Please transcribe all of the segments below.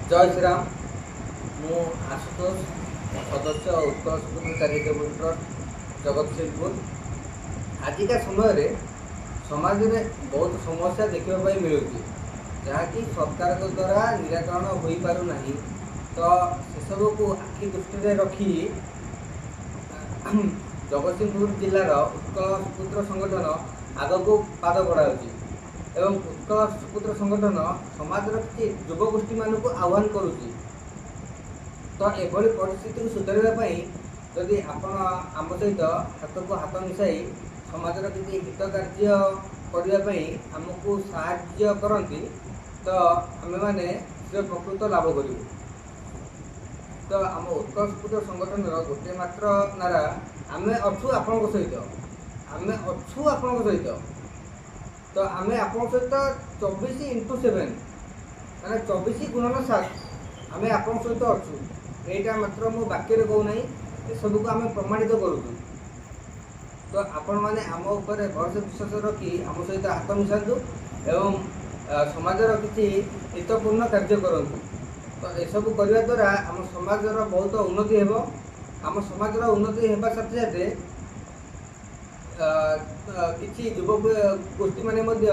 ଜୟ ଶ୍ରୀରାମ। ମୁଁ ଆଶୁତୋଷ, ସଦସ୍ୟ, ଉତ୍କଳ ସୁପୁତ୍ର ଚାରିଟେବୁଲ ଟ୍ରଷ୍ଟ, ଜଗତସିଂହପୁର। ଆଜିକା ସମୟରେ ସମାଜରେ ବହୁତ ସମସ୍ୟା ଦେଖିବା ପାଇଁ ମିଳୁଛି, ଯାହାକି ସରକାରଙ୍କ ଦ୍ୱାରା ନିରାକରଣ ହୋଇପାରୁନାହିଁ। ତ ସେସବୁକୁ ଆଖି ଦୃଷ୍ଟିରେ ରଖି ଜଗତସିଂହପୁର ଜିଲ୍ଲାର ଉତ୍କଳ ସୁପୁତ୍ର ସଂଗଠନ ଆଗକୁ ପାଦ ବଢ଼ାଉଛି ଏବଂ ଉତ୍କଳ ସୁପୁତ୍ର ସଂଗଠନ ସମାଜର କିଛି ଯୁବଗୋଷ୍ଠୀମାନଙ୍କୁ ଆହ୍ୱାନ କରୁଛି। ତ ଏଭଳି ପରିସ୍ଥିତିକୁ ସୁଧାରିବା ପାଇଁ ଯଦି ଆପଣ ଆମ ସହିତ ହାତକୁ ହାତ ମିଶାଇ ସମାଜର କିଛି ହିତ କାର୍ଯ୍ୟ କରିବା ପାଇଁ ଆମକୁ ସାହାଯ୍ୟ କରନ୍ତି, ତ ଆମେମାନେ ଚିରୋପକୃତ ଲାଭ କରିବୁ। ତ ଆମ ଉତ୍କଳ ସୁପୁତ୍ର ସଂଗଠନର ଗୋଟିଏ ମାତ୍ର ନାରା, ଆମେ ଅଛୁ ଆପଣଙ୍କ ସହିତ, ଆମେ ଅଛୁ ଆପଣଙ୍କ ସହିତ। ତ ଆମେ ଆପଣଙ୍କ ସହିତ 24×7, ମାନେ 24 ଗୁଣନ 7 ଆମେ ଆପଣଙ୍କ ସହିତ ଅଛୁ। ଏଇଟା ମାତ୍ର ମୁଁ ବାକ୍ୟରେ କହୁନାହିଁ, ଏସବୁକୁ ଆମେ ପ୍ରମାଣିତ କରୁଛୁ। ତ ଆପଣମାନେ ଆମ ଉପରେ ଭରସା ବିଶ୍ୱାସ ରଖି ଆମ ସହିତ ହାତ ମିଶାନ୍ତୁ ଏବଂ ସମାଜର କିଛି ହିତପୂର୍ଣ୍ଣ କାର୍ଯ୍ୟ କରନ୍ତୁ। ତ ଏସବୁ କରିବା ଦ୍ୱାରା ଆମ ସମାଜର ବହୁତ ଉନ୍ନତି ହେବ। ଆମ ସମାଜର ଉନ୍ନତି ହେବା ସାଥେ ସାଥେ କିଛି ଯୁବ ଗୋଷ୍ଠୀମାନେ ମଧ୍ୟ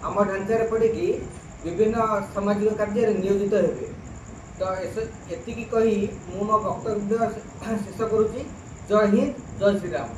ଆମ ଢାଞ୍ଚାରେ ପଡ଼ିକି ବିଭିନ୍ନ ସାମାଜିକ କାର୍ଯ୍ୟରେ ନିୟୋଜିତ ହେବେ। ତ ଏତିକି କହି ମୁଁ ମୋ ବକ୍ତବ୍ୟ ଶେଷ କରୁଛି। ଜୟ ହିନ୍ଦ, ଜୟ ଶ୍ରୀରାମ।